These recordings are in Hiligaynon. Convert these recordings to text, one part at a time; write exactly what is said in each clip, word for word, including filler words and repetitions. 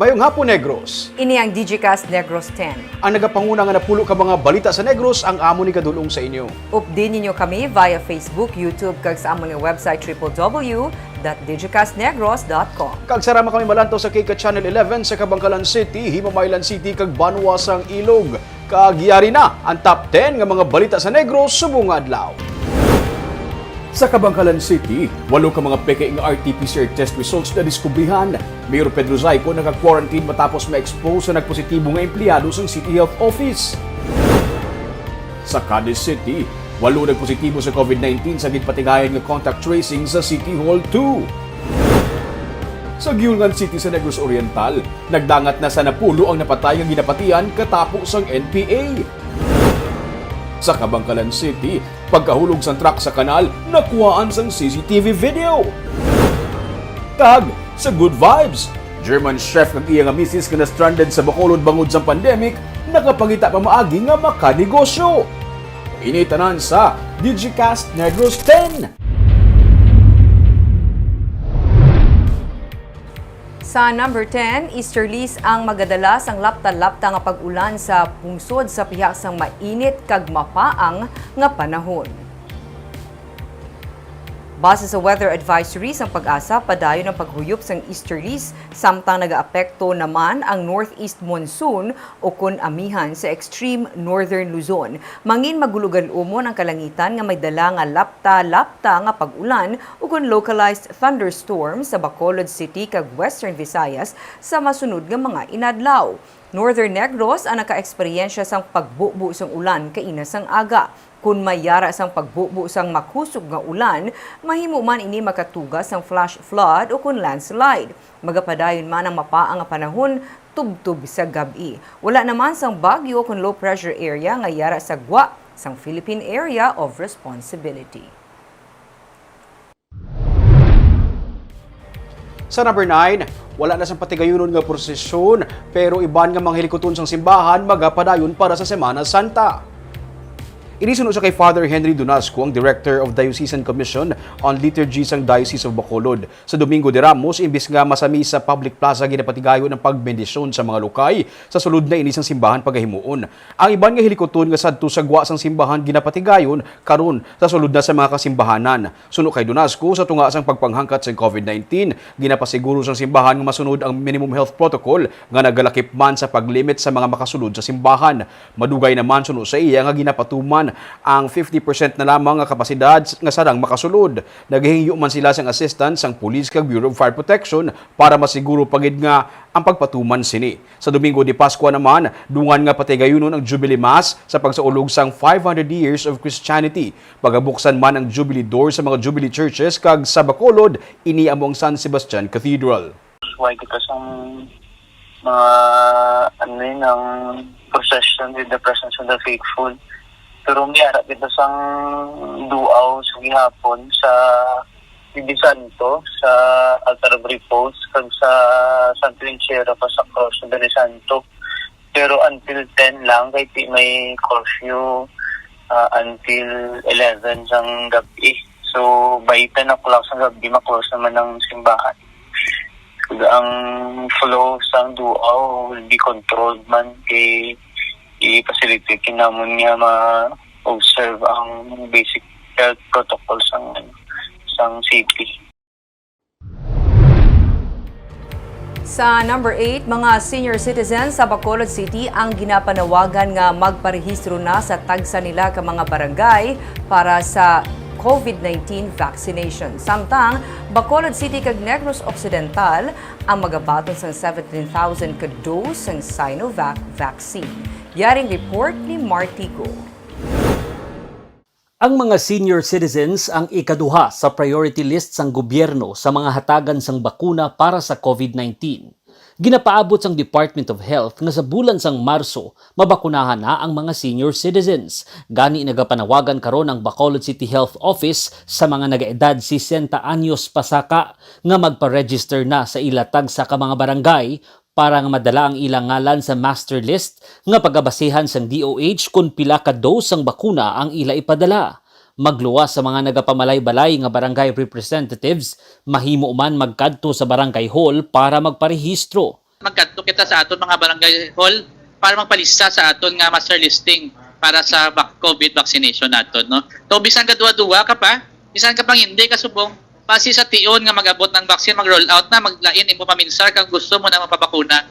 Mayong hapon, Negros. Ini ang Digicast Negros ten. Ang nagapanguna nga napulo ka mga balita sa Negros ang amon igadul-ong sa inyo. Updi ninyo kami via Facebook, YouTube, kag sa amon nga website triple W dot digicastnegros dot com. Kag sarama kami malantaw sa K K Channel eleven sa Kabankalan City, Himamaylan City, kag Banwa sang Ilog. Kag yari na ang top ten nga mga balita sa Negros subong nga adlaw. Sa Kabankalan City, walo ka mga peke nga R T P C R test results na diskubrihan. Mayor Pedro Zayco naka-quarantine matapos ma-expose sa nagpositibo nga empleyado sang City Health Office. Sa Cadiz City, walo nagpositibo sa COVID nineteen sa ginpatigayon nga contact tracing sa City Hall two. Sa Guiulan City sa Negros Oriental, nagdangat na sa napulo ang napatay nga ginapatian katapo sang N P A. Sa Kabankalan City, pagkahulog sang truck sa kanal, nakuhaan sang C C T V video. Kag sa Good Vibes, German chef kag iya nga misis nga na-stranded sa Bacolod bangod sang pandemic, nakapangita pamaagi nga makanegosyo. Ini tanan sa Digicast Negros ten. Sa number ten, easterlies ang magadala sang lapta-lapta nga pag-ulan sa pungsod sa pihak sang mainit kag mapaang nga panahon. Base sa weather advisory sang PAGASA, padayon ang paghuyop sang easterlies samtang nagaapekto naman ang northeast monsoon ukon amihan sa extreme northern Luzon. Mangin magulog-alumon ang kalangitan nga may dala nga lapta-lapta nga pag-ulan ukon localized thunderstorm sa Bacolod City kag Western Visayas sa masunod nga mga inadlaw. Northern Negros ang nakaeksperyensya sang pagbubo sang ulan kaina sang aga. Kon may yara sang pagbubo sang makusog nga ulan, mahimo man ini makatuga sang flash flood ukon landslide. Magapadayon man ang mapaang nga panahon tubtob sa gab-i. Wala naman sang bagyo kon low pressure area nga yara sa gwa sang Philippine Area of Responsibility. Sa number nine, wala na sang patigayunon nga prosesyon, pero iban nga mga hilikuton sang simbahan magapadayon para sa Semana Santa. Ini suno sa kay Father Henry Dunasco, ang Director of Diocesan Commission on Liturgy sang Diocese of Bacolod. Sa Domingo de Ramos, imbis nga masami sa public plaza, ginapatigayon ang pagbendisyon sa mga lukay sa sulod na ini sang simbahan pagahimuon. Ang iban nga hilikuton nga sadto sa gwa sang simbahan ginapatigayon karon sa sulod na sa mga kasimbahanan. Suno kay Dunasco, sa tunga sang pagpanghangkat sang COVID nineteen, ginapasiguro sang simbahan nga masunod ang minimum health protocol nga nagalakip man sa paglimit sa mga makasulod sa simbahan. Madugay naman suno sa iya nga ginapatuman ang fifty percent na lamang nga kapasidad nga sarang makasulod. Nagahingyo man sila sang assistance sang police kag Bureau of Fire Protection para masiguro pa gid nga ang pagpatuman sini. Sa Domingo de Pascua naman, dungan nga patigayunon ang Jubilee Mass sa pagsaulog sang five hundred years of Christianity. Pagabuksan man ang Jubilee Door sa mga Jubilee Churches kag sa Bacolod, ini amo ang San Sebastian Cathedral. Why kita sang mga, ano yun, ang procession with the presence of the faithful. Pero may ara kita sang duaw sa gihapon sa Bibisal to sa altar of repose kag sa Santo Encierro pa sa Cross of the Santo. Pero until ten lang kay ti may curfew, ah, until eleven sang gab-i. So by ten o'clock sang gab-i ma-close naman ang simbahan. Kag ang flow sang duaw will be controlled man kay i-facilitate kinamon nga ma-observe ang basic health protocol sang, ano, sang city. Sa number eight, mga senior citizens sa Bacolod City ang ginapanawagan nga magparehistro na sa tagsa nila ka mga barangay para sa COVID nineteen vaccination. Samtang, Bacolod City kag Negros Occidental ang magabaton sang seventeen thousand ka dose sang Sinovac vaccine. Yaring report ni Martigo. Ang mga senior citizens ang ikaduha sa priority list sang gobyerno sa mga hatagan sang bakuna para sa COVID nineteen. Ginapaabot sang Department of Health nga sa bulan sang Marso, mabakunahan na ang mga senior citizens. Gani nagapanawagan karon ang Bacolod City Health Office sa mga nagaedad sesenta anyos pasaka nga magpa-register na sa ila tagsa ka mga barangay para nga madala ang ilang ngalan sa master list nga pagabasihan sang D O H kon pila ka dose sang bakuna ang ila ipadala. Magluwas sa mga nagapamalaybalay nga barangay representatives, mahimo man magkadto sa barangay hall para magparehistro. Magkadto kita sa aton mga barangay hall para magpalista sa aton nga master listing para sa vac-, COVID vaccination naton, no? So, bisan ka duwa-duwa ka pa, bisan ka pang hindi ka subong, basi sa tion nga mag-abot ang vaccine, mag-roll out na, maglain imo paminsar kung gusto mo na mapabakuna,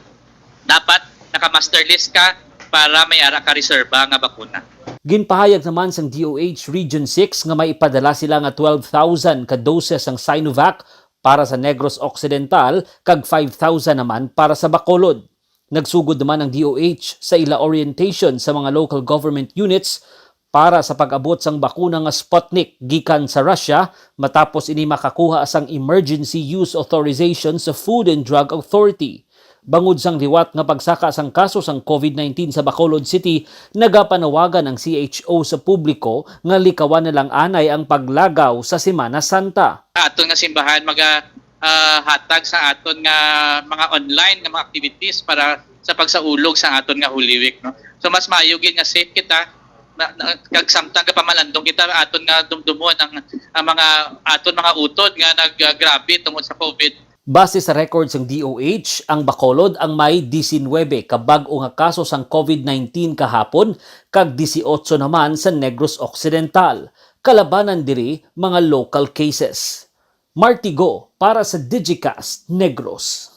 dapat naka-master list ka para may ara ka reserba nga bakuna. Ginpahayag naman sang D O H Region six nga may ipadala sila nga twelve thousand ka doses sang Sinovac para sa Negros Occidental kag five thousand naman para sa Bacolod. Nagsugod naman ang D O H sa ila orientation sa mga local government units para sa pag-abot sang bakuna nga Sputnik gikan sa Russia, matapos ini makakuha sang emergency use authorization sa Food and Drug Authority. Bangod sang liwat nga pagsaka sang kaso sang COVID nineteen sa Bacolod City, nagapanawagan ang C H O sa publiko nga likawan na lang anay ang paglagaw sa Semana Santa. Aton nga simbahan maga, ah, hatag sa aton nga mga online nga mga activities para sa pagsaulog sa aton nga Holy Week, no? So, mas maayo gid nga safe kita, na, na, kag samtang gapamalandong kita, aton nga dumdumon ang, ang mga aton mga utod nga naggrabe tungod sa COVID. Base sa record sang D O H, ang Bacolod ang may disinwebe ka bag-o nga kaso sang COVID nineteen kahapon, kag disiotso naman sa Negros Occidental. Kalabanan diri, mga local cases. Martigo para sa Digicast Negros.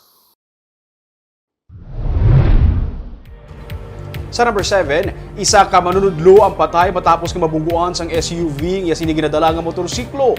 Sa number seven, isa ka manunudlo ang patay matapos nga mabungguan sang S U V nga iya sini ginadala nga motorsiklo.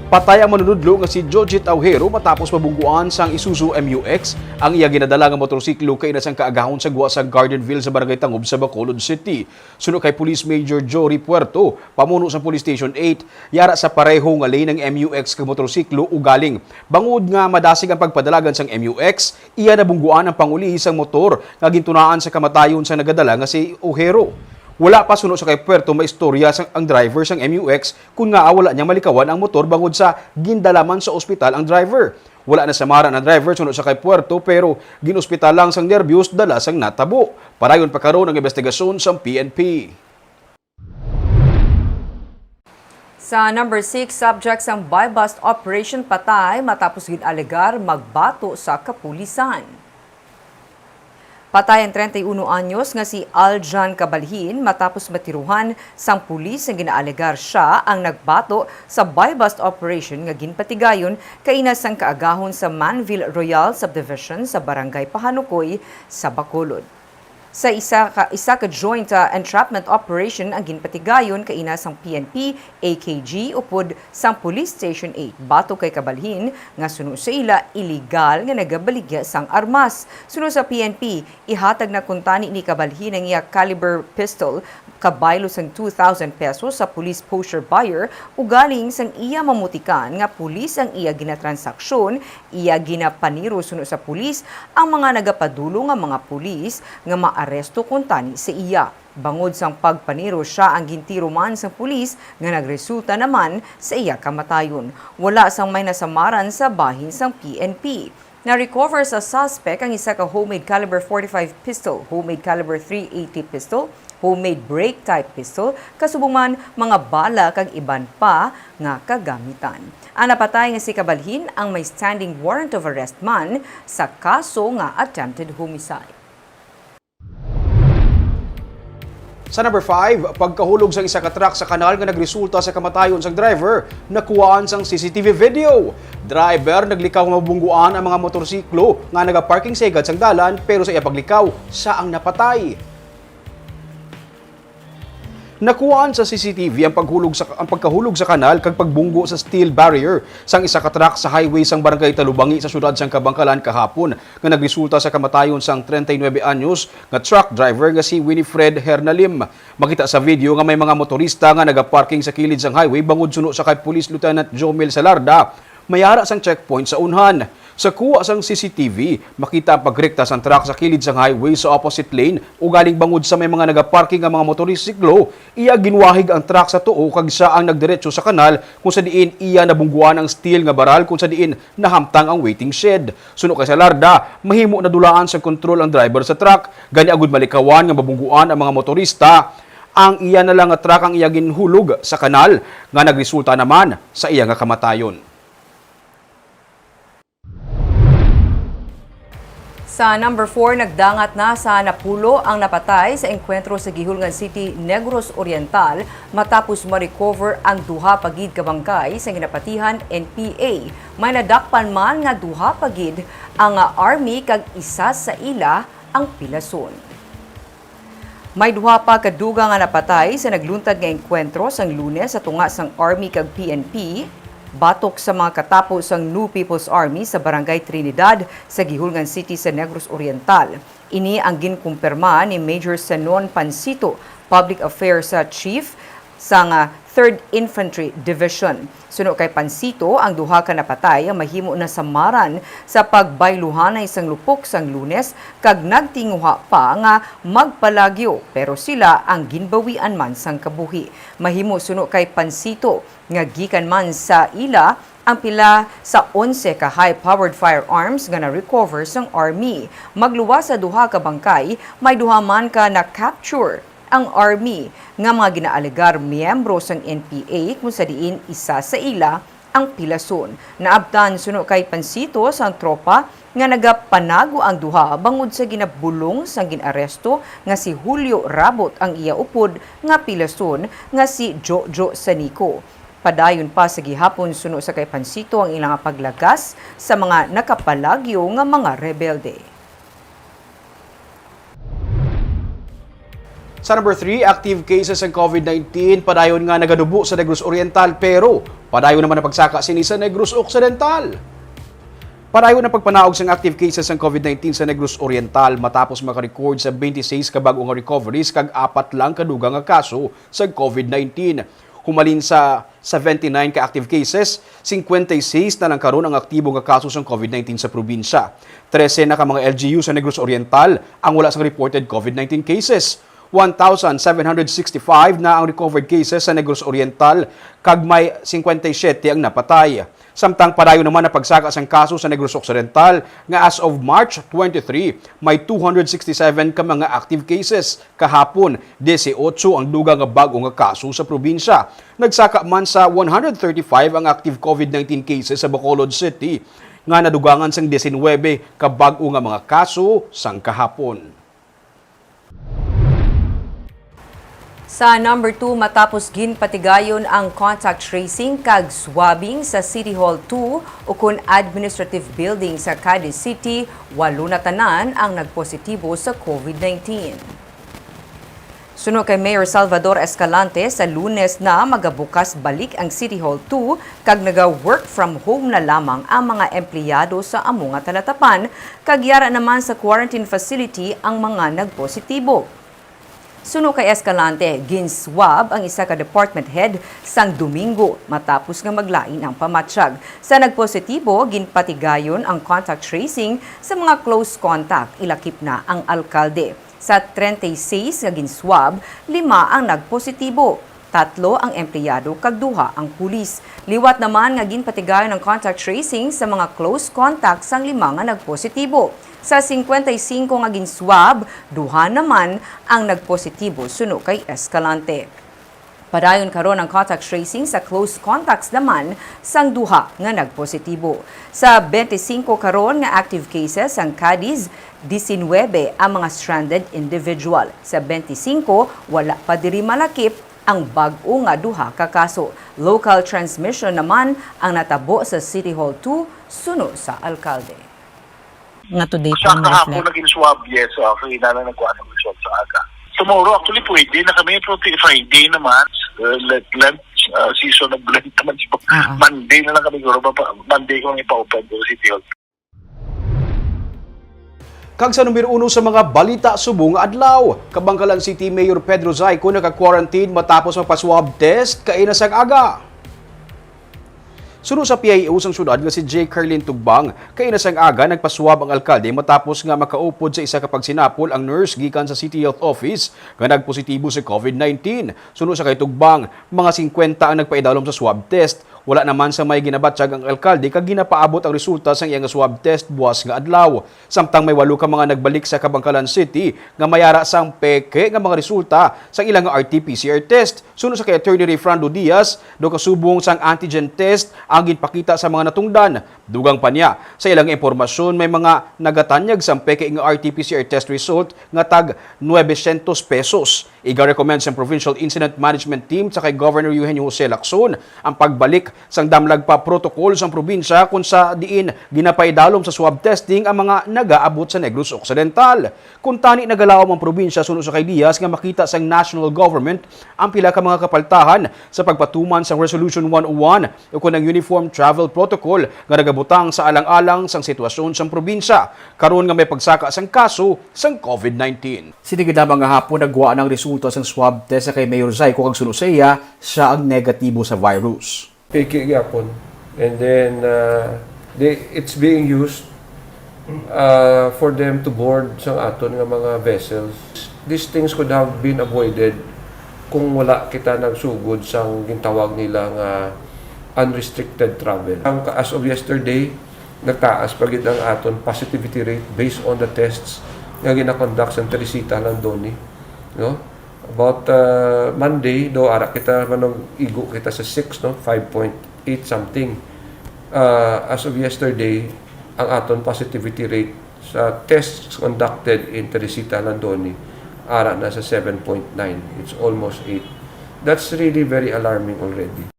Patay ang manunudlo nga si Jojit Aujero matapos mabungguan sang Isuzu M U X ang iya ginadala nga motorsiklo kaina sang kaagahon sa gwa sa Gardenville sa Barangay Tangob sa Bacolod City. Suno kay Police Major Jory Puerto, pamuno sa Police Station eight, yara sa pareho nga lane ang M U X kag motorsiklo ugaling. Bangod nga madasig ang pagpadalagan sang M U X, iya nabungguan ang panguli sang motor nga gintunaan sa kamatayon sang nagadala nga si Ojero. Wala pa suno sa kay Puerto maistorya sang, ang driver sang M U X kon ngaa wala niya malikawan ang motor bangod sa gindala man sa ospital ang driver. Wala nasamaran ang driver suno sa kay Puerto, pero gin-ospital lang sang nerbiyos dala sang natabo. Padayon pa karon ang investigasyon sang P N P. Sa number six, subject sang buy-bust operation, patay matapos gin-alegar magbato sa kapulisan. Patay ang treinta y uno anyos nga si Aljan Cabalhin matapos matiruhan sang pulis nga ginaalegar sia ang nagbato sa buy-bust operation nga ginpatigayon kaina sang kaagahon sa Manville Royal Subdivision sa Barangay Pahanukoy sa Bacolod. Sa isa ka, isa ka joint, ah, entrapment operation ang ginpatigayon kaina sang P N P, A K G, upod sang Police Station eight batok kay Cabalhin nga suno sa ila iligal nga nagabaligya sang armas. Suno sa P N P, ihatag na kuntani ni Cabalhin ang iya caliber pistol kabaylo sang two thousand pesos sa police poseur buyer, ugaling sang iya mamutikan nga pulis ang iya ginatransaksyon, iya ginapaniro suno sa pulis ang mga nagapadulo nga mga pulis nga maaresto kuntani sa iya. Bangod sang pagpaniro, sia ang gintiro man sang pulis nga nagresulta naman sa iya kamatayon. Wala sang may nasamaran sa bahin sang P N P. Na-recover sa suspect ang isa ka homemade caliber forty-five pistol, homemade caliber three eighty pistol, homemade break type pistol, kasubong man mga bala kag iban pa nga kagamitan. Ang napatay nga si Cabalhin ang may standing warrant of arrest man sa kaso nga attempted homicide. Sa number five, pagkahulog sang isa ka truck sa kanal nga nagresulta sa kamatayon sang driver, nakuhaan sang C C T V video. Driver naglikaw nga mabungguan ang mga motorsiklo nga nagaparking sa higad sang dalan, pero sa iya paglikaw, sia ang napatay. Nakuhaan sa C C T V ang paghulog sa, ang pagkahulog sa kanal kag pagbunggo sa steel barrier sang isa ka truck sa highway sang Barangay Talubangi sa siyudad sang Kabankalan kahapon, nga nagresulta sa kamatayon sang treinta y nuebe anyos nga truck driver nga si Winifred Hernalim. Makita sa video nga may mga motorista nga nagaparking sa kilid sang highway bangod suno sa kay Police Lieutenant Jomel Salarda, may ara sang checkpoint sa unhan. Sa kuha sang C C T V, makita ang pagrekta sang truck sa kilid sang highway sa opposite lane, ugaling bangod sa may mga nagaparking nga mga motorsiklo, iya ginwahig ang truck sa tuo kag sia ang nagdiretso sa kanal, kung sa diin iya nabungguan ang steel nga baral, kung sa diin nahamtang ang waiting shed. Suno kay Salarda, mahimo nadulaan sa kontrol ang driver sa truck, gani agud malikawan nga mabungguan ang mga motorista, ang iya na lang nga truck ang iya ginhulog sa kanal, nga nagresulta naman sa iya nga kamatayon. Sa number four, nagdangat na sa napulo ang napatay sa engkwentro sa Guihulngan City, Negros Oriental, matapos ma-recover ang duha pa gid ka bangkay sa ginapatihan N P A. May nadakpan man nga duha pa gid ang, ah, army kag isa sa ila ang pilason. May duha pa ka dugang nga napatay sa nagluntad nga engkwentro sang Lunes sa tunga sang Army kag P N P, batok sa mga katapo sang New People's Army sa Barangay Trinidad sa Guihulngan City sa Negros Oriental. Ini ang ginkumpirma ni Major Zenon Pansito, Public Affairs, ah, Chief sang, ah, Third Infantry Division. Suno kay Pansito, ang duha ka napatay ang mahimo na samaran sa pagbayluhanay sang lupok sang Lunes kag nagtinguha pa nga magpalagyo, pero sila ang ginbawian man sang kabuhi. Mahimo, suno kay Pansito, nga gikan man sa ila ang pila sa onse ka high-powered firearms nga na-recover sang army. Magluwas sa duha ka bangkay, may duha man ka na-capture ang army nga mga ginaalegar miyembro sang N P A, kung sa diin isa sa ila ang pilason. Naabtan, suno kay Pansito, sang tropa nga nagapanago ang duha bangod sa ginabulong sang gin-aresto nga si Julio Rabot ang iya upod nga pilason nga si Jojo Sanico. Padayon pa sa gihapon, suno sa kay Pansito, ang ilang paglagas sa mga nakapalagyo nga mga rebelde. Sa number three, active cases sang COVID nineteen padayon nga nagadubo sa Negros Oriental, pero padayon naman ang pagsaka sini sa Negros Occidental. Padayon ang pagpanaog sang active cases sang COVID nineteen sa Negros Oriental matapos maka-record sa twenty-six ka bag-o nga recoveries kag apat lang ka dugang nga kaso sa COVID nineteen. Humalin sa seventy-nine ka active cases, cincuenta y seis na lang karon ang aktibo nga kaso sang COVID nineteen sa probinsya. Trese na ka mga L G U sa Negros Oriental ang wala sang reported COVID nineteen cases. One thousand seven hundred sixty-five na ang recovered cases sa Negros Oriental, kag may cincuenta y siete ang napatay. Samtang padayon naman ang pagsaka sang kaso sa Negros Occidental, nga as of March twenty-three, may two hundred sixty-seven ka mga active cases. Kahapon, dieciocho ang dugang nga bag-o nga kaso sa probinsya. Nagsaka man sa one hundred thirty-five ang active COVID nineteen cases sa Bacolod City, nga nadugangan sang diecinuebe ka bag-o nga mga kaso sang kahapon. Sa number two, matapos ginpatigayon ang contact tracing kag swabbing sa City Hall two ukon Administrative Building sa Cadiz City, walo na tanan ang nagpositibo sa COVID nineteen. Suno kay Mayor Salvador Escalante, sa Lunes na magabukas balik ang City Hall two kag naga-work from home na lamang ang mga empleyado sa amo nga talatapan, kag yara naman sa quarantine facility ang mga nagpositibo. Suno kay Escalante, gin-swab ang isa ka department head sang Domingo matapos nga maglain ang pamatyag. Sa nagpositibo, ginpatigayon ang contact tracing sa mga close contact, ilakip na ang alkalde. Sa treinta y seis nga gin-swab, lima ang nagpositibo. Tatlo ang empleyado kag duha ang pulis. Liwat naman nga ginpatigayon ang contact tracing sa mga close contact sang lima nga nagpositibo. Sa cincuenta y cinco nga gin-swab, duha naman ang nagpositibo, suno kay Escalante. Padayon karon ang contact tracing sa close contacts naman sang duha nga nagpositibo. Sa twenty-cinco karon nga active cases ang Cadiz, diecinuebe ang mga stranded individual. Sa twenty-cinco, wala pa diri malakip ang bag-o nga duha ka kaso. Local transmission naman ang natabo sa City Hall two, suno sa alkalde. Nga today pa ang reflect. Sa kahapon naging swab, yes. So, ako, ina na nagkuha ng result sa aga. Tomorrow, actually, pwede na kami. Pero ti-, Friday naman, uh, Lent, Lent, uh, season of Lent naman. Oo. Monday na lang kami, siguro, mapa-, Monday kami pa-open sa City Hall. Kag sa numero uno sa mga balita subong nga adlaw, Kabangkalan City Mayor Pedro Zayco naka-quarantine matapos magpa-swab test kaina sang aga. Suno sa P I O sang syudad nga si J Carlin Tugbang, kaina sang aga nagpa-swab ang alkalde matapos nga makaupod sa isa ka pagsinapol ang nurse gikan sa City Health Office nga nagpositibo sa COVID nineteen. Suno sa kay Tugbang, mga singkwenta ang nagpaidalom sa swab test, Wala naman sa may ginabatyag ang alkalde kag ginapaabot ang resulta sang iya nga swab test buas nga adlaw. Samtang may walo ka mga nagbalik sa Kabankalan City nga may ara sang peke nga mga resulta sang ilang R T P C R test. Suno sa kay Attorney Rayfrando Diaz, daw kasubong sang antigen test ang ginpakita sa mga natungdan. Dugang pa niya, sa ilang impormasyon, may mga nagatanyag sang peke nga R T P C R test result nga tag nuebe syentos pesos. Iga-recommend sang Provincial Incident Management Team sa kay Governor Eugenio Jose Lacson ang pagbalik sang damlag pa protocol sang probinsya, kung sa diin ginapaidalom sa swab testing ang mga nagaabot sa Negros Occidental. Kuntani, nagalaom ang probinsya suno sa kay Diaz nga makita sang national government ang pila ka mga kapaltahan sa pagpatuman sang Resolution one oh one, o kon ang Uniform Travel Protocol, nga nagabutang sa alang-alang sang sitwasyon sang probinsya karon nga may pagsaka sang kaso sang covid nineteen. Sini gid lamang nga hapon nagwa na ang resulta sang swab test sa kay Mayor Zyco, kag suno sa iya, siya ang negatibo sa virus. Peke gyapon. And then, uh, they, it's being used, uh, for them to board sang aton nga mga vessels. These things could have been avoided kung wala kita nagsugod sang gintawag nila nga unrestricted travel. Ang, as of yesterday, nagtaas pa gid ang aton positivity rate based on the tests nga gina-conduct sa Teresita Landoni, no? About, uh, Monday, do ara kita, manong igo kita sa six, no? Five point eight something. Uh, as of yesterday, ang aton positivity rate sa tests conducted in Teresita Landoni, ara na sa seven point nine. It's almost eight. That's really very alarming already.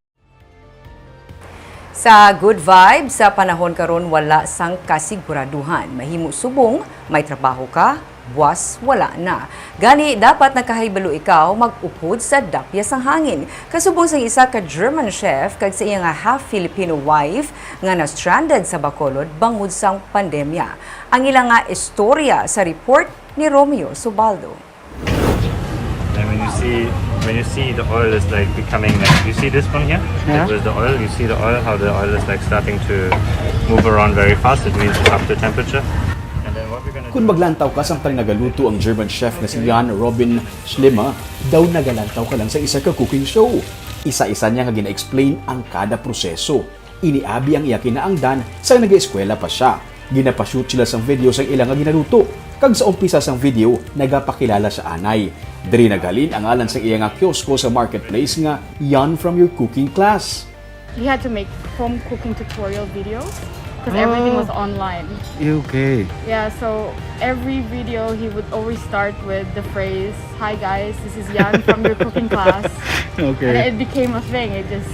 Sa good vibes, sa panahon karon wala sang kasiguraduhan. Mahimo subong, may trabaho ka, buas wala na. Gani, dapat nakahibalo ikaw mag-upod sa dapya sang hangin. Kasubong sang isa ka German chef kag sa iya nga half Filipino wife nga na-stranded sa Bacolod bangod sang pandemya. Ang ila nga istorya sa report ni Romeo Subaldo. And when you see, when you see the oil is, like, becoming, like, you see this one here? Yeah. It was the oil. You see the oil, how the oil is, like, starting to move around very fast. It means it's up to temperature. And then what we're gonna Kung do maglantaw ka samtang nagaluto ang German chef nga si Jan Robin Schlimmer, daw nagalantaw ka lang sa isa ka cooking show. Isa-isa niya nga gina-explain ang kada proseso. Ini abi ang iya kinaangdan sang nag-eskwela pa sia. Ginapashoot sila sang video sang ila nga ginaluto, kag sa umpisa sang video, nagapakilala sa anay. Diri naghalin ang ngalan sang iya nga kiosko sa marketplace nga Yan from Your Cooking Class. We had to make home cooking tutorial videos because everything was Oh. online. Okay. Yeah, so every video he would always start with the phrase, "Hi guys, this is Yan from Your Cooking Class." Okay. And it became a thing. It just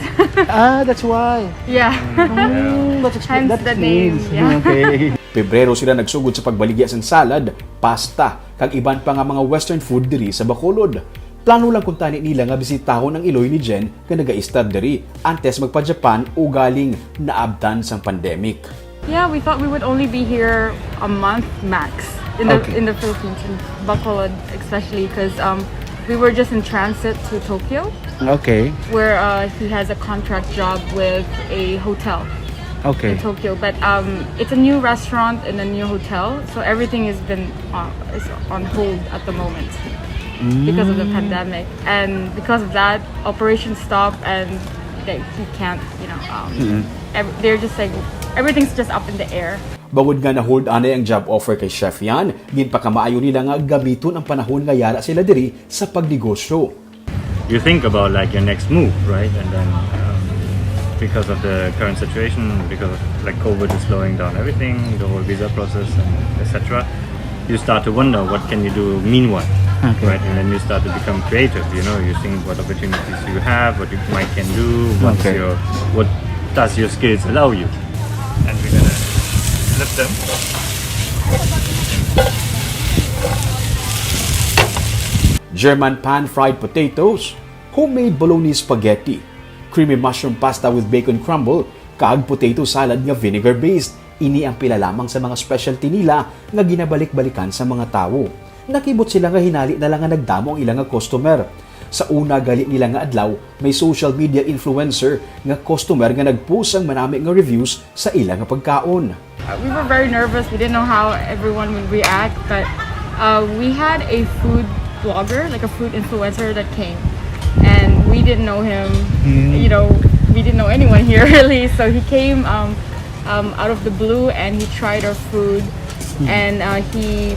Ah, that's why. Yeah. Mm, that's expl- Hence that the name, explains. Yeah. Okay. Pebrero sila nagsugod sa pagbaligya sang salad, pasta, kag iban pa nga mga western food diri sa Bacolod. Plano lang kuntani nila nga bisitahon ang iloy ni Jen nga naga-stay diri antes magpa-Japan, ugaling naabtan sang pandemic. Yeah, we thought we would only be here a month max in the Okay. in the Philippines, in Bacolod especially, because um, we were just in transit to Tokyo, Okay. where uh, he has a contract job with a hotel Okay. in Tokyo. But um, it's a new restaurant and a new hotel, so everything has been uh, is on hold at the moment because of the Mm. pandemic, and because of that, operations stop, and they he can't, you know, um, Mm. ev- they're just like, everything's just up in the air. Bangod nga na-hold anay ang job offer kay Chef Yan, ginpakamaayo nila nga gamiton ang panahon nga yara sila diri sa pagnegosyo. You think about, like, your next move, right? And then, um, because of the current situation, because of, like, COVID is slowing down everything, the whole visa process, and et cetera, you start to wonder what can you do meanwhile, Okay. right? And then you start to become creative. You know, you think what opportunities you have, what you might can do, what's Okay. your, what does your skills allow you? And we're gonna flip them. German pan-fried potatoes, homemade bologna spaghetti, creamy mushroom pasta with bacon crumble, kag potato salad nga vinegar-based. Ini ang pila lamang sa mga specialty nila nga ginabalik-balikan sa mga tawo. Nakibot sila nga hinali na lang nga nagdamo ang ila nga customer. Sa una gali nila nga adlaw, may social media influencer nga customer nga nag-post sang manami nga reviews sa ila nga pagkaon. Uh, we were very nervous. We didn't know how everyone would react, but uh, we had a food blogger, like a food influencer that came, and we didn't know him. Mm. You know, we didn't know anyone here really. So he came um, um, out of the blue and he tried our food and uh, he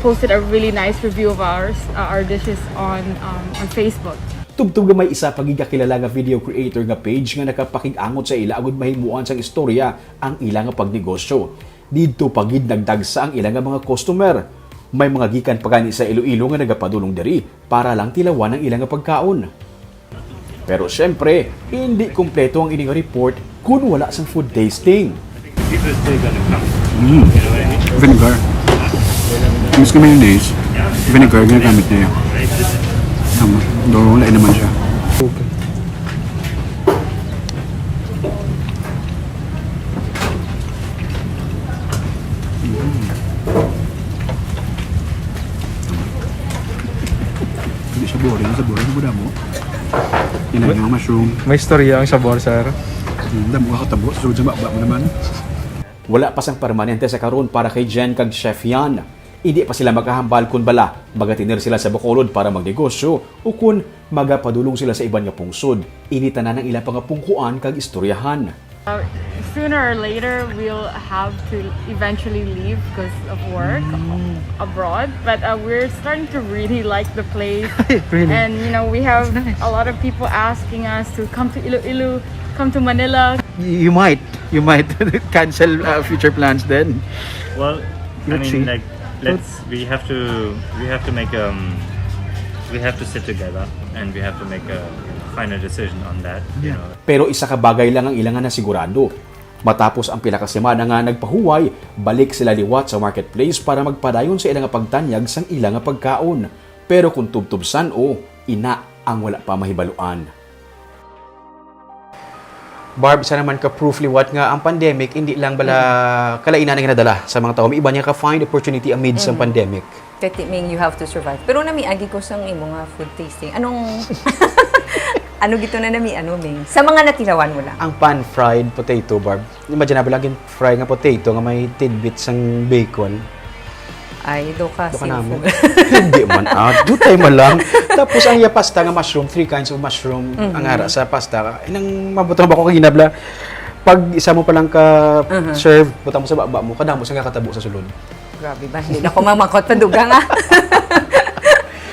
posted a really nice review of ours, uh, our dishes on um, on Facebook. Tubtob nga may isa pa gid ka kilala nga video creator nga page nga nakapakig-angot sa ila agud mahimuan sang istorya ang ila nga pagnegosyo. Didto pa gid nagdagsa ang ila nga mga customer. May mga gikan pa gani sa Iloilo nga nagapadulong diri para lang tilawan ang ila nga pagkaon. Pero siyempre, hindi kompleto ang ini nga report kun wala sang food tasting. People are still gonna come. Mm. You know what I mean? Vinegar. Miski mayonnaise, vinegar ginagamit niya. Tama. Though, wala naman siya. Hindi siya boring. Sa boring mo damo. Yun ang mushroom. May istorya ang sabor, sir. Hmm, damo ka katabo. Sa sulod sa baba mo naman. Wala pa sang permanente sa karon para kay Jen kag Chef Yan. Hindi pa sila makahambal kun bala magatinir sila sa Bacolod para magnegosyo o kun magapadulong sila sa iban nga pungsod. Ini tanan ang ila pa nga pungkuan kag istoryahan. Uh, sooner or later, we'll have to eventually leave because of work abroad. But uh, we're starting to really like the place. Really? And, you know, we have It's nice. a lot of people asking us to come to Iloilo, come to Manila. You might, you might cancel uh, future plans then. Well, I Let's mean, see. Like, let's. We have to. We have to make. Um, we have to sit together, and we have to make a final decision on that. You Yeah. Know. Pero isa ka bagay lang ang ila nga nasigurado. Matapos ang pila ka semana nga nagpahuway, balik sila liwat sa marketplace para magpadayon sa ila nga pagtanyag sang ila nga pagkaon. Pero kung tubtob san-o, ina ang wala pa mahibaluan. Barb, isa naman ka proof liwat nga ang pandemic hindi lang bala kalainan ang ginadala sa mga tawo. May iban nga ka-find opportunity amid sa pandemic. Kay ti-, Ming, you have to survive. Pero namiagi ko sang imo nga food tasting. Anong, ano gito na nami, ano, Ming? Sa mga natilawan mo lang. Ang pan-fried potato, Barb. Imagine na lang fry nga potato nga may tidbit sang bacon. Ay, do ka Baka namin. sinful. Hindi man, ah. Dutay man lang. Tapos ang iya pasta nga mushroom, three kinds of mushroom, ang ara sa pasta. Inang mabutang ba ko kaginabla? Pag isa mo pa lang ka serve, butang mo sa baba mo, kadamo sa nga katabo sa sulod. Grabe ba? Hindi na ko mamakot pa dugang, ah.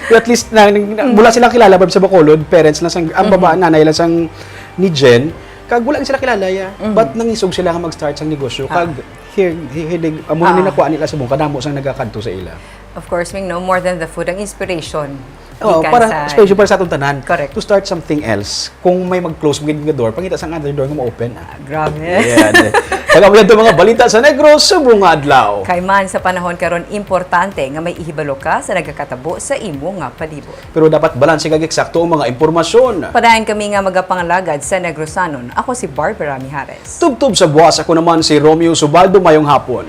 Pero at least, na, na, mula sila kilala, Barb, sa Bacolod, parents lang sang, ang baba, nanay lang sang ni Jen, kag wala sila kilala, ya. But nangisog sila nga mag-start sang negosyo. Kag, here, here, here, amo na Ah. nakuha nila sa mong kadamo sang nagakadto sa ila. Of course, Ming, no? More than the food, ang inspiration. Oh, gikan para sa especially para sa atong tanan. Correct. To start something else. Kung may mag-close mo gid nga door, pangita sang other door nga ma-open. Ah, Grabe. Yan. Kag amo yan to mga balita sa Negros subong nga adlaw. Kay man sa panahon karon, importante nga may ihibalo ka sa nagakatabo sa imo nga palibot. Pero dapat balanse kag eksakto ang mga impormasyon. Padayon kami nga magapangalagad sa Negrosanon. Ako si Barbara Mijares. Tubtob sa buwas, ako naman si Romeo Subaldo. Mayong hapon.